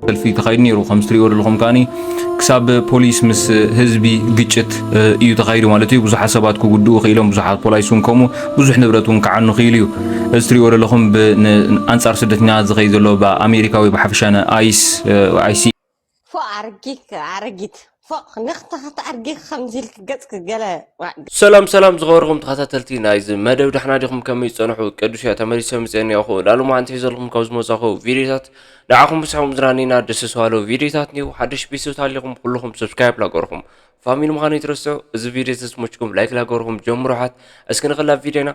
ሰልፊ ተኻይዱ ነይሩ። ከም እትሪእዎ ዘለኹም ከኣኒ ክሳብ ፖሊስ ምስ ህዝቢ ግጭት እዩ ተኻይዱ ማለት እዩ። ብዙሓት ሰባት ክጉድኡ ክኢሎም፣ ብዙሓት ፖላይስ እውን ከምኡ፣ ብዙሕ ንብረት እውን ክዓኑ ክኢሉ እዩ። እዚ እትሪእዎ ዘለኹም ብ-፣ ን-፣ ኣንጻር ስደተኛታት ዝኸይድ ዘሎ ብኣሜሪካ ወይ ብሓፈሻ ንኣይስ፣ ኣይሲ ፎእ ኣረጊት ኣረጊት ፎእ ንኽተኸት ኣርጊ ከምዚ ኢልክ ገጽክ ገለ ዋእ። ሰላም ሰላም ዝኸበርኩም ተኸታተልቲ ናይዚ መደብ፣ ዳሕና ዲኹም? ከመይ ዝጸንሑ? ቅዱስ እያ ተመሊሰ ምጽአ እኒኣኹ። ዳሉ መዓንቲ ሒዘልኩም ካብ ዝመጻኹ ቪድዮታት ንዓኹም ብስሕኩም ዝናኒና ደስ ዝባሉ ቪድዮታት ኒው። ሓድሽ ቤተሰብ ታሊኹም ኩልኹም ሰብስክራይብ ላገርኩም፣ ፋሚሊ ምዃኑ ይትረስዑ። እዚ ቪድዮ ተስሞችኩም ላይክ ላገርኩም ጀምሩ። ሓት እስኪ ንኽላ ቪድዮና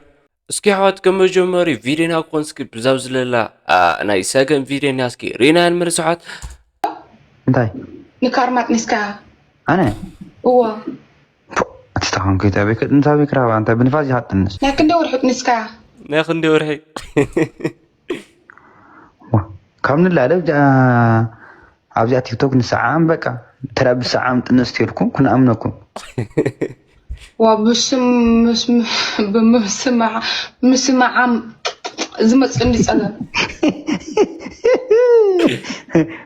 እስኪ ኣሕዋት፣ ከም መጀመሪ ቪድዮና ክኾን እስኪ ብዛብ ዝለላ፣ ኣ፣ ናይ ሰገን ቪድዮና እስኪ ሪና ንመለስ ኣሕዋት። እንታይ? ንካርማ ጥኒስካ? ኣነ? እዋ። ፖ፣ ኣትስታኻን ከይታ ቤከ፣ እንታይ ቤክራ፣ ኣንተ ብንፋስ ይሃጥንስ? ናይ ክንደይ ወርሒ ጥኒስካ? ናይ ክንደይ ወርሒ? ዋ፣ ካብ ንላለ፣ ጃ-፣ ኣብዚኣ ቲክቶክ ንሰዓም በቃ፣ ተራ ብሰዓም ጥንስ ኢልኩም ክንኣምነኩም። ዋ፣ ብስም-፣ ምስ-፣ ብምስማዕ-፣ ምስማዓም ዝመጽእኒ ጸገም።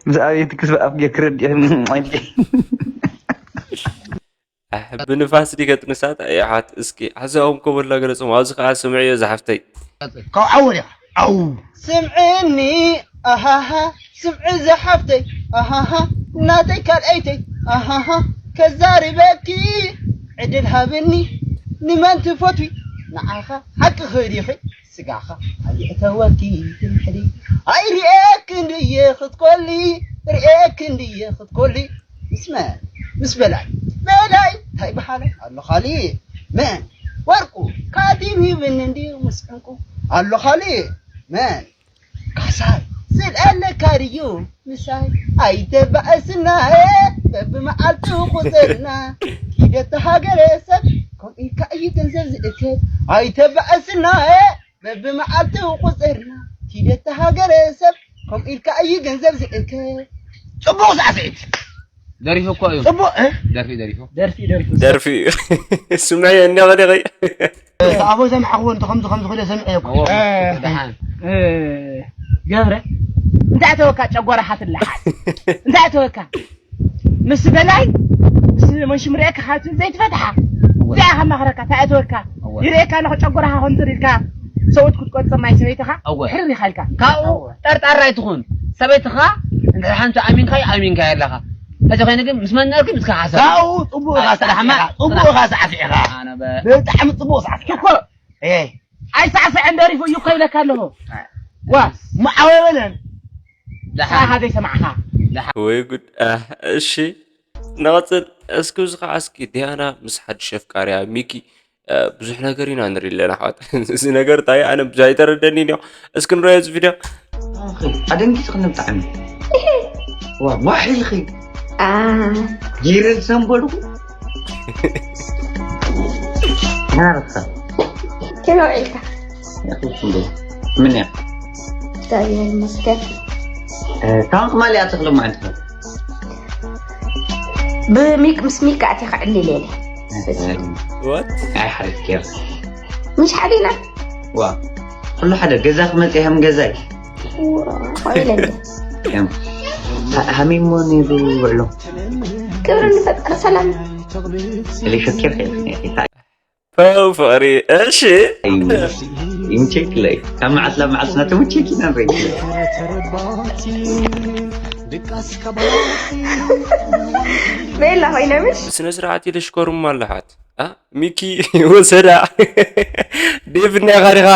ምስ ኣቤት ክስብ ኣፍ ጌርክረ እንዲኹም። ኣሕ፣ ብንፋስ ዲከ ጥንሳት? ኣይ፣ ኣሓት፣ እስኪ ሓሳብኩም ኮመንት ላገለጹም። ኣብዚ ከኣ ስምዕዮ ዝሓፍተይ። ካብ ዓወር ኢኻ። ዓው። ስምዕኒ፣ ኣሃሃ፣ ስምዒ ዝሓፍተይ፣ ኣሃሃ፣ ናተይ ካልኣይተይ፣ ኣሃሃ፣ ከዛርበኪ ዕድል ሃብኒ፣ ንመን ትፈትዊ ንዓኻ፣ ሓቂ ኸዲኺ ስጋኻ፣ ኣየእተወኪ ትምሕዲ፣ ኣይርእየክን ድየ ክትኮሊ፣ ርእየክን ድየ ክትኮሊ፣ ምስ መን? ምስ በላይ። በላይ እንታይ በሃለ ኣሎ ካሊእ? መን? ወርቁ ካቲም ሂብኒ እንድዩ ምስ ዕንቁ ኣሎ ካሊእ? መን? ካሳይ ስለ ኣለካ ድዩ ምሳይ? ኣይተባእስናየ በብመዓልቱ ቁፅርና ኪደት ሃገረ ሰብ ከምኡ ኢልካ እዩ ገንዘብ ዝእከብ። ኣይተባእስናየ በብመዓልቱ ቁፅርና ኪደት ሃገረ ሰብ ከምኡ ኢልካ እዩ ገንዘብ ዝእከብ። ጽቡቕ ሳዕስዒት። ደሪፉ እኮ እዩ። ጽቡቕ፣ እ? ደርፊ ደሪፉ። ደርፊ፣ ደርፊ። ደርፊ እዩ። ስምዐዮ፣ እንዲያ ኸደ ኸይ። ኣቦይ ሰምዓኽዎ፣ እንተ ከምዚ፣ ከምዚ ኸደ ሰምዐዮ እኮ። ኣዎ፣ እ። ደሓን። እ፣ ገብረ፣ እንታይ ተወካ ጨጓራኻ ትለሓስ? እንታይ ተወካ? ምስ በላይ፣ ምስ መንሽም ርእየካ ካብ ትብል ዘይትፈትሓ። እወ። እንታይ ኢኻ ማኽረካ? እንታይ ኣተወካ? እወ። ይርእየካ ኣለኹ ጨጎራኻ ከምትር ኢልካ ሰብኡት ክትቆጽር ናይ ሰበይትኻ እወ። ሕርር ኢኻ ኢልካ። ካብኡ እወ። ጠርጣራ ኣይትኹን። ሰበይትኻ እንድሕር ሓንቲ ኣሚንካዮ፣ ኣሚንካዮ ኣለኻ። ተዘይኮይኑ ግን ምስ መን ነርኪ? ምስ ከሓሰብ። ካብኡ ጽቡቕ ኢኻ ኣይ፣ ስራሕ ስራሕኻ፣ ኢኻ። ጽቡቕ ኢኻ ስራሕ ኢኻ። ኣነ በ- ብጣዕሚ ጽቡቕ ስራሕ ኢኻ። ሽኮር። ኤ። ኣይሳዕስዐን ደሪፉ እዩ እኮ ይብለካ ኣለኹ። ዋ። መዓወበለን። ደሓን። ሳኻ ዘይሰማዕኻ። ደሓን። ወይ ጉድ። ኣህ፣ እሺ፣ ንቐጽል። እስኪ፣ እዚ ኸዓ እስኪ ዲያና ምስ ሓድሽ ኣፍቃሪያ ሚኪ፣ እ፣ ብዙሕ ነገር ኢና ንርኢ ኣለና፣ ኣሕዋት። እዚ ነገር እንታይ፣ ኣነ ብዙሕ ኣይተረደኒን እዮ። እስኪ ንረኣዮ እዚ ቪድዮ። ኣኺ፣ ኣደንጊጽኽኒ ብጣዕሚ። ዋ፣ ጓሕ ኢልኺ። አ። ጊረ ዝሰንበድኩ። ናርካ። ከመይ ውዒልካ? ያኺ፣ ምን እያ? እግዚኣብሔር ይመስገን። እ፣ ታንክ ማልያ ትኽልም ማለት ነው። ብሚቅ-፣ ምስ ሚቃ ኣትየ ክዕልል እየ። What? ኣይ፣ ሓሪፍ ጌር። ምሽ ሓሊና? ዋ፣ ኩሉ ሓደ ገዛ ክመጽእ ከም ገዛይ። ዋ፣ ኮይነ እንደ። እም፣ ሃ-፣ ሃሚሞ ነይሩ ውዕሎ። ክብሪ ንፈጣሪ ሰላም። ኢለ ሸኪር ከይደ። ፐው ፍቕሪ፣ እሺ። ይምቸክለይ። ካብ መዓልቲ ናብ መዓልቲ ናተመቸኪ ኢና ንርኢ። ቤላ ኮይነ ምሽ? ብስነ ስርዓት ኢለ ሽኮርማ ኣለሓት። ኣ፣ ሚኪ ወሰዳ። ዴቭ፣ እናኻ ዲኻ?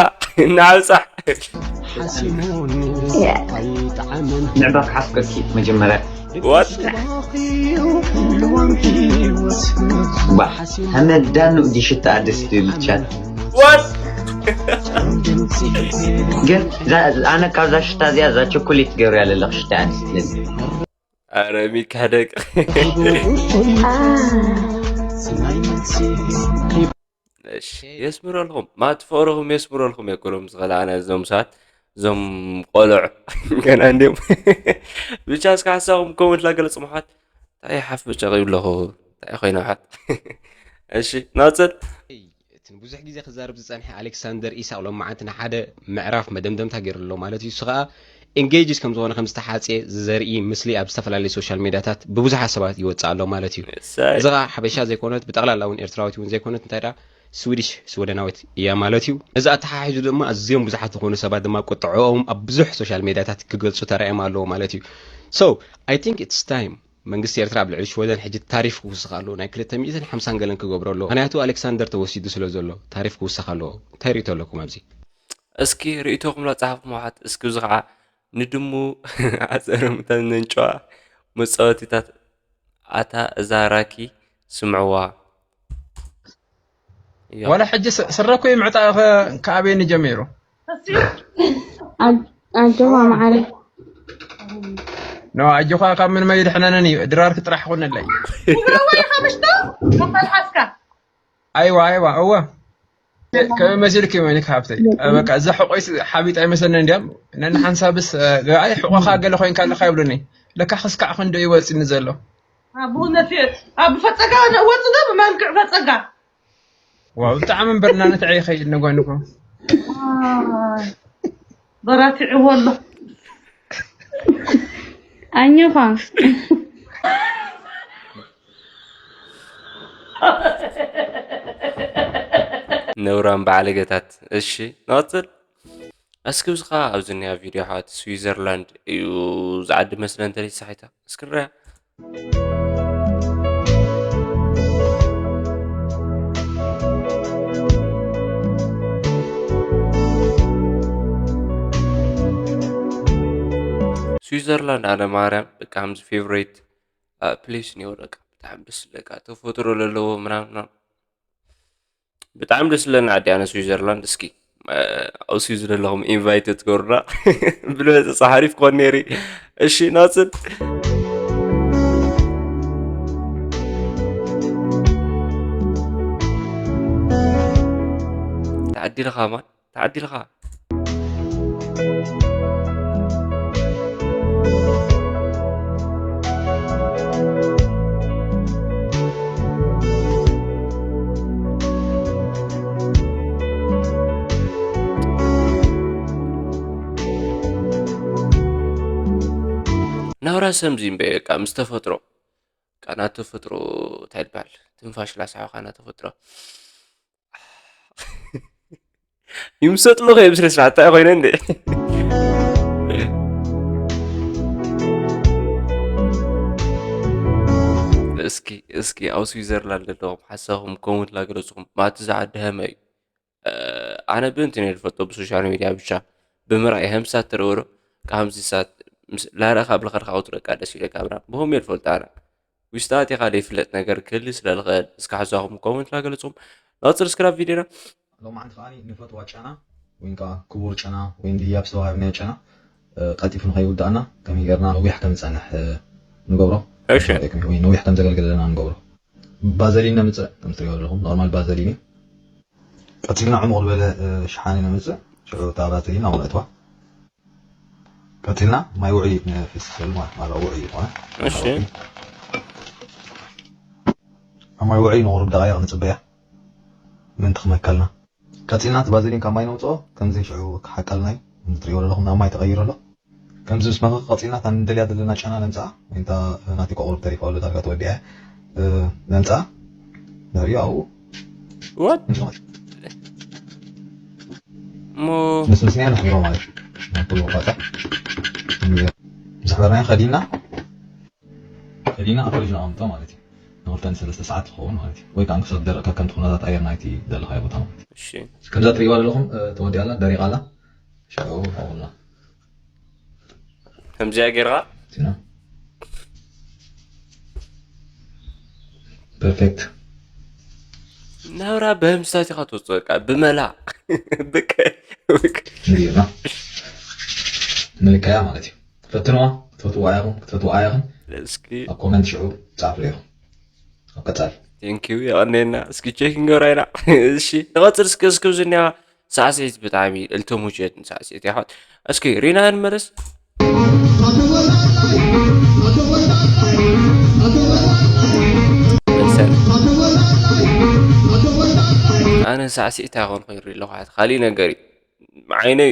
እናዓብጻሕ። ያ። ንዕባ ክሓፍቀኪ መጀመርያ። What? ባ፣ ሃመዳኑ ዲ ሽታ ደስ ትብል ቻት። What? ግን ዛ-፣ ኣነ ካብዛ ሽታ እዚኣ እዛ ቸኮሌት ገይሩ ያለለኽ ሽታ እያ ደስ ትብል። ኣረ ሚካ ደቅ። አ። እሺ፣ የስምረልኩም። ማት ፍቕርኹም የስምረልኩም እየ ክብሎም ዝኽእል ኣነ እዞም ሰባት፣ እዞም ቆልዑ ገና እንድዮም። ብቻ እስከ ሓሳብኩም ኮመንት ላገለጽ ምሓት። እንታይ ሓፍ ብጨቕ ይብለኹ? እንታይ ኮይነ ምሓት? እሺ፣ ናጽል። እቲ ንብዙሕ ግዜ ክዛረብ ዝጸንሐ ኣሌክሳንደር ኢሳቕ ሎማዓንቲ ንሓደ ምዕራፍ መደምደምታ ገይሩ ኣሎ ማለት እዩ። እሱ ኸኣ engaged ከም ዝኾነ ከም ዝተሓፅየ ዘርኢ ምስሊ ኣብ ዝተፈላለዩ ሶሻል ሚድያታት ብብዙሓት ሰባት ይወፅእ ኣሎ ማለት እዩ። እዚ ከዓ ሓበሻ ዘይኮነት፣ ብጠቕላላ እውን ኤርትራዊት እውን ዘይኮነት፣ እንታይ ደኣ ስዊዲሽ ስወደናዊት እያ ማለት እዩ። እዚ ኣተሓሒዙ ድማ ኣዝዮም ብዙሓት ዝኾኑ ሰባት ድማ ቁጥዕኦም ኣብ ብዙሕ ሶሻል ሚድያታት ክገልፁ ተራእዮም ኣለዎ ማለት እዩ። So I think it's time መንግስቲ ኤርትራ ኣብ ልዕሊ ሽወደን ሕጂ ታሪፍ ክውስኽ ኣለዎ፣ ናይ ክልተ ሚእትን ሓምሳን ገለን ክገብሮ ኣለዎ። ምክንያቱ ኣሌክሳንደር ተወሲዱ ስለ ዘሎ ታሪፍ ክውሰኽ ኣለዎ። እንታይ ርእቶ ኣለኩም ኣብዚ? እስኪ ርእይቶኹም ላጻሓፍኩም ኣሕዋት። እስኪ እዚ ኸዓ ንድሙ ኣጸርምተን ነንጨዋ መጻወቲታት ኣታ እዛ ራኪ ስምዕዋ። ያ። ዋላ ሕጂ ስ-፣ ስረ እኮ እዩ ምዕጣ ከ-፣ ከኣበየኒ ጀሚሩ። ኣጆኻ መዓረይ። ኖ፣ ኣጆኻ ካብ ምንም ኣይድሕነንን እዩ። ድራርኪ ጥራሕ ኩነለይ። ትግራዋይ ኢኻ ምሽ ዶ? መበል ሓስካ። ኣይዋ፣ ኣይዋ፣ እወ። ከመይ መሲልኪ ወይኒ ሓብተይ? በቃ እዛ ሕቆይስ ሓቢጥ ኣይመስለንን እንዲያም። ነን ሓንሳብስ፣ እ፣ ገኣይ ሕቆኻ ገለ ኮይንካ ኣለኻ ይብሉኒ። ለካ ክስካዕ ክንዶ ይወጽኒ ዘሎ። አ፣ ብእውነት እየ። አ፣ ብፈጸጋ ነእወጽ ዶ ብመልክዕ ፈጸጋ? ዋው፣ ብጣዕሚ እምበር እናነትዐ ይኸይድ ንጓንኩም። ኣይ፣ በራቲዕዎ ኣሎ። ኣኝኻ። ነውራም በዓል ገታት። እሺ፣ ንቐጽል። እስኪ ብዝኻ ኣብዚ እኒኣ ቪድዮ ሓት ስዊዘርላንድ እዩ ዝዓዲ መስለ እንተለይ ሳሒታ። እስኪ ንሪኣ። ስዊዘርላንድ ኣነ ማርያም በቃ ከምዚ ፌቨሬት ፕሌስ እኒኦ በቃ ብጣዕሚ ደስ ዝብለካ ተፈጥሮ ዘለዎ ምናምን ምናምን። ብጣዕሚ ደስ ዝብለኒ ዓዲ ኣነ ስዊዘርላንድ። እስኪ ኣብ ስዊዝ ዘለኹም ኢንቫይት ትገብሩና ብልበፀ ሓሪፍ ክኾን ነይሩ። እሺ ናፅል ተዓዲልኻ ማን ተዓዲልኻ። ናብራ ሰምዚ እምበይ በቃ ምስ ተፈጥሮ በቃ ናብ ተፈጥሮ እንታይ ይበሃል ትንፋሽ ላሳሕኻ ናብ ተፈጥሮ ይምሰጥሉ ከ ብስነ ስርዓት እንታይ ኮይነ እንዴ? እስኪ እስኪ ኣብ ስዊዘርላንድ ዘለኹም ሓሳብኩም ኮመንት ላገለጽኹም ማቲ ዝዓዲ ሃመ እዩ። ኣነ ብእንትን እየ ዝፈልጦ ብሶሻል ሚድያ ብቻ ብምርኣይ ሃምሳ ትረወሮ ካብ ሃምዚ ሳት ላረኻ ብልኸድካ ክትረቃ ደስ ይለካ ብና ብሆም እየ ዝፈልጦ ኣነ ውሽጢ ኣቲኻ ዘይፍለጥ ነገር ክህሊ ስለ ዝኽእል እስከ ሓሳኹም ኮመንት ላገለጹም። ንቐጽል እስክራብ ቪድዮና። ሎማዓንቲ ከኣ ንፈትዋ ጨና ወይ ከዓ ክቡር ጨና ወይ ህያብ ዝተዋሃብናዮ ጨና ቀልጢፉ ንኸይውዳእና ከመይ ጌርና ነዊሕ ከም ዝጸንሕ ንገብሮ። እሺ። ወይ ነዊሕ ከም ዘገልግለና ንገብሮ። ባዘሊን ነምጽእ ከም ትሪኦ ዘለኹም ኖርማል ባዘሊን እዩ። ቀጺልና ዕሙቕ ዝበለ ሸሓኒ ነምጽእ ሽዑ እታ ባዘሊን ኣብኡ ነእትዋ። ቀጺልና ማይ ውዑይ ነፍስሰሉ ማለት ማይ ውዑይ ዝኾነ እሺ። ኣብ ማይ ውዑይ ንቑሩብ ደቓይቕ ንጽበያ ምእንቲ ክመከልና። ቀጺልና እቲ ባዘሊን ካብ ማይ ነውጽኦ ከምዚ ሽዑ ክሓቀልና እዩ። ከምዚ ትሪእዎ ዘለኹም ናብ ማይ ተቐይሩ ኣሎ። ከምዚ ምስ መኸኸ ቀጺልና እታ ንደልያ ዘለና ጨና ነምጽኣ ወይ እንታ ናተይ ቆቑሩብ ተሪፋ ኣሎ ዳርጋ ተወዲኣ ነምጽኣ ንሪኦ ኣብኡ What? እሞ ምስ ምስንያ ነኽብሮ ማለት እዩ። ናብ ኩሉ ቋጣ ምስ ኣሕበርናዮ ከዲና ከዲና ኣብ ፍሪጅ ነቐምጦ ማለት እዩ። ንክልተ ንሰለስተ ሰዓት ዝኸውን ማለት እዩ። ወይ ከዓ ክሳብ ደረቕ ከከምቲ ኩነታት ኣየር ናይቲ ዘለኻዮ ቦታ ማለት እዩ። እሺ። ከምዛ ትሪእዋ ዘለኹም ተወዲኣላ ደሪቓላ ሽዑ ኣብላ ከምዚኣ ጌርካ ቲና ፐርፌክት ናብራ በምስታት ኢኻ ትወፅኦ በቃ ብመላ ብቀ ብቀ እንዲና ንልካያ ማለት እዩ። ፈትንዋ ክትፈትዋ ኢኹም ክትፈትዋ ኢኹም እስኪ ኣብ ኮመንት ሽዑ ፃፍሉ ኢኹም። ኣብ ቀፃሊ ቴንኪዩ የቐነየና እስኪ ቼክ ንገብራ ኢና። እሺ ንቐፅል እስኪ እስኪ ዝኒያ ሳዕስዒት ብጣዕሚ እልተሙችየት ሳዕስዒት ያሓት እስኪ ሪና ንመለስ ኣነ ሳዕስዒት ኣይኮንኩ ይርኢ ኣለኹ ካሊእ ነገር እዩ ዓይነይ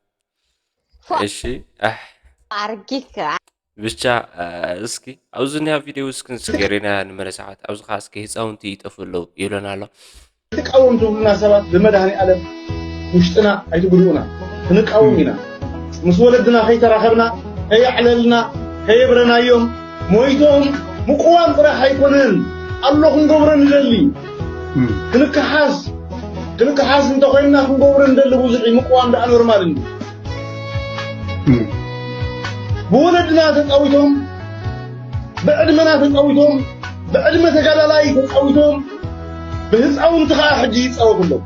እሺ ኣሕ ኣርጊካ ብቻ እስኪ ኣብዚ ኒያ ቪድዮ እስኪ ንስገሬና ንመለሳዓት ኣብዚ ከዓ እስኪ ህፃውንቲ ይጠፉ ኣለዉ ይብለና ኣሎ። ትቃወም ትብሉና ሰባት ብመድሃኒ ኣለም ውሽጥና ኣይትጉድኡና። ክንቃወም ኢና። ምስ ወለድና ከይተራኸብና ከየዕለልና ከየብረናዮም ሞይቶም ምቁዋም ጥራሕ ኣይኮነን ኣሎ ክንገብሮ ንደሊ። ክንከሓስ ክንከሓስ እንተኮይንና ክንገብሮ ንደሊ ብዙሕ እዩ። ምቁዋም ደኣ ኖርማል እንዲ ብወለድና ተፃዊቶም ብዕድመና ተፃዊቶም ብዕድመ ተጋዳላይ ተፃዊቶም ብህፃውንቲ ከዓ ሕጂ ይፃወቱ ኣለዉ።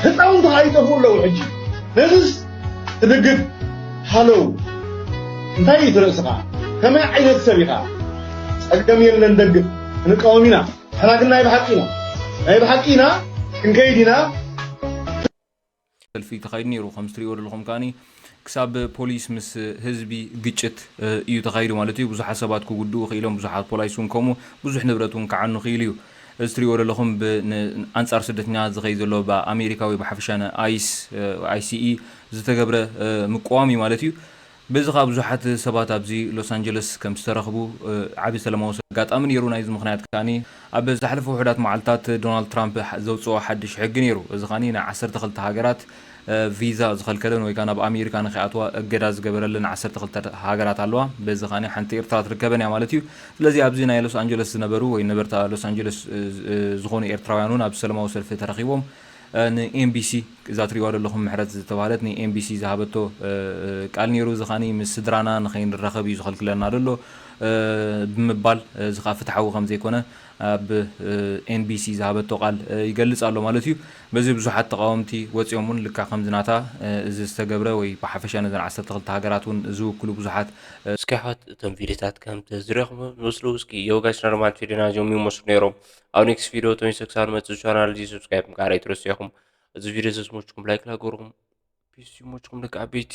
ህፃውንቲ ከዓ ይጠፍኡ ኣለዉ። ሕጂ ነዚስ ትድግፍ ሃለው እንታይ እዩ ትርእስኻ? ከመይ ዓይነት ሰብ ኢኻ? ፀገም የለን ደግፍ ክንቃወም ኢና። ሕና ግን ናይ ብሓቂ ኢና ናይ ብሓቂ ኢና ክንከይድ ኢና። ሰልፊ ተኻይዱ ነይሩ። ከም ትሪእዎ ዘለኹም ከኣኒ ክሳብ ፖሊስ ምስ ህዝቢ ግጭት እዩ ተኻይዱ ማለት እዩ። ብዙሓት ሰባት ክጉድኡ ክኢሎም፣ ብዙሓት ፖላይስ እውን ከምኡ ብዙሕ ንብረት እውን ክዓኑ ክኢሉ እዩ። እዚ ትሪእዎ ዘለኹም ብ- ን- ኣንጻር ስደተኛ ዝኸይድ ዘሎ ብኣሜሪካ ወይ ብሓፈሻ ንኣይስ ኣይሲኢ ዝተገብረ ምቅዋም እዩ ማለት እዩ። በዚ ከዓ ብዙሓት ሰባት ኣብዚ ሎስ ኣንጀለስ ከም ዝተረኽቡ ዓብዪ ሰላማዊ ኣጋጣሚ ነይሩ። ናይዚ ምክንያት ከኣ ኣብ ዝሓለፈ ውሑዳት መዓልታት ዶናልድ ትራምፕ ዘውፅኦ ሓድሽ ሕጊ ነይሩ። እዚ ከኣ ን12 ሃገራት ቪዛ ዝኸልከለን ወይ ከዓ ናብ ኣሜሪካ ንክኣትዋ እገዳ ዝገበረለን 12 ሃገራት ኣለዋ። በዚ ከኣ ሓንቲ ኤርትራ ትርከበን እያ ማለት እዩ። ስለዚ ኣብዚ ናይ ሎስ ኣንጀለስ ዝነበሩ ወይ ነበርታ ሎስ ኣንጀለስ ዝኾኑ ኤርትራውያን እውን ኣብ ሰላማዊ ሰልፊ ተረኺቦም ንኤምቢሲ እዛ ትሪእዋ ዘለኹም ምሕረት ዝተባህለት ንኤምቢሲ ዝሃበቶ ቃል ነይሩ። እዚ ከኣ ምስ ስድራና ንኸይንራኸብ እዩ ዝኸልክለና ዘሎ ብምባል፣ እዚ ከዓ ፍትሓዊ ከም ዘይኮነ ኣብ ኤንቢሲ ዝሃበቶ ቃል ይገልጽ ኣሎ ማለት እዩ። በዚ ብዙሓት ተቃወምቲ ወፂኦም እውን ልካ ከምዚ ናታ እዚ ዝተገብረ ወይ ብሓፈሻ ነዘን 12 ሃገራት እውን ዝውክሉ ብዙሓት እስኪ ኣሕዋት እቶም ቪድዮታት ከም ተዝረኽቡ ዝመስሉ እስኪ የውጋሽ ነርማት ቪድዮና እዚኦም ይመስሉ ነይሮም። ኣብ ኔክስት ቪድዮ ቶኒ ሰክሳር መፅእ ቻናል እዚ ሰብስክራይብ ምግባር ኣይትረስዑ ኢኹም። እዚ ቪድዮ ዘስሞችኩም ላይክ ላገርኩም ፒስ ይሞችኩም ደቂ ዓበይቲ።